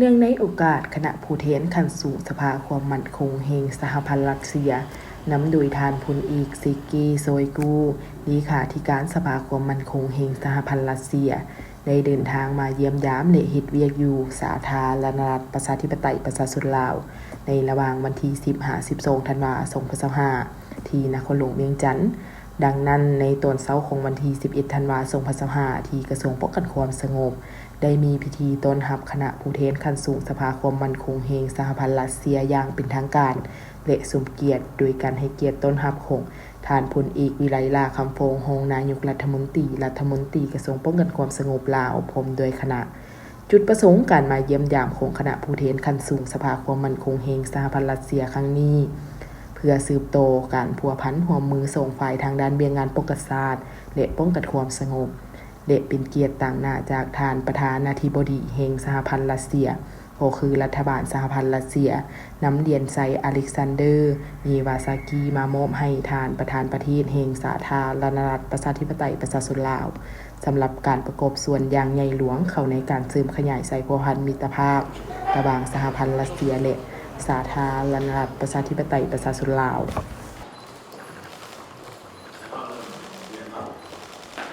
ເນື່ອງໃນໂອກາດຄະນະຜູ້ແທນຂັ້ນສູງສະພາຄວາມໝັ້ນຄົງແຫ່ງສະຫະພັນຣັດເຊຍ ນຳໂດຍທ່ານພົນເອກ ເຊເກ ຊອຍກູ ເລຂາທິການສະພາຄວາມໝັ້ນຄົງແຫ່ງສະຫະພັນຣັດເຊຍ ໄດ້ເດີນທາງມາຢ້ຽມຢາມ ແລະ ເຮັດວຽກຢູ່ສາທາລະນະລັດ ປະຊາທິປະໄຕ ປະຊາຊົນລາວ ໃນລະຫວ່າງວັນທີສິບຫາສິບສອງ ທັນວາ ສອງພັນຊາວຫ້າ ທີ່ນະຄອນຫຼວງວຽງຈັນ. ດັ່ງນັ້ນ, ໃນຕອນເຊົ້າຂອງວັນທີສິບເອັດ ທັນວາ ສອງພັນຊາວຫ້າ ທີ່ກະຊວງປ້ອງກັນຄວາມສະຫງົບ ໄດ້ມີພິທີຕ້ອນຮັບຄະນະຜູ້ແທນຂັ້ນສູງສະພາຄວາມໝັ້ນຄົງແຫ່ງສະຫະພັນຣັດເຊຍຢ່າງເປັນທາງການ ແລະ ສົມກຽດ ໂດຍການໃຫ້ກຽດຕ້ອນຮັບຂອງທ່ານພົນເອກ ວິໄລ ຫຼ້າຄຳຟອງ ຮອງນາຍົກລັດຖະມົນຕີ ລັດຖະມົນຕີກະຊວງປ້ອງກັນຄວາມສະຫງົບລາວ ພ້ອມດ້ວຍຄະນະ. ຈຸດປະສົງການມາຢ້ຽມຢາມຂອງຄະນະຜູ້ແທນຂັ້ນສູງສະພາຄວາມໝັ້ນຄົງແຫ່ງສະຫະພັນຣັດເຊຍຄັ້ງນີ້ ເພື່ອສືບຕໍ່ການພົວພັນຮ່ວມມືສອງຝ່າຍທາງດ້ານວຽກງານປ້ອງກັນຊາດ ແລະ ປ້ອງກັນຄວາມສະຫງົບ ແລະ ເປັນກຽດຕາງໜ້າຈາກທ່ານປະທານາທິບໍດີແຫ່ງສະຫະພັນຣັດເຊຍ ກໍຄືລັດຖະບານສະຫະພັນຣັດເຊຍ ນຳຫຼຽນໄຊອາເລັກຊານເດີ ເຍວາຊາກີ ມາມອບໃຫ້ທ່ານປະທານປະເທດແຫ່ງສາທາລະນະລັດ ປະຊາທິປະໄຕ ປະຊາຊົນລາວ ສຳລັບການປະກອບສ່ວນຢ່າງໃຫຍ່ຫຼວງເຂົ້າໃນການເສີມຂະຫຍາຍສາຍພົວພັນມິດຕະພາບ ລະຫວ່າງສະຫະພັນຣັດເຊຍ ແລະ ສາທາລະນະລັດ ປະຊາທິປະໄຕ ປະຊາຊົນລາວ.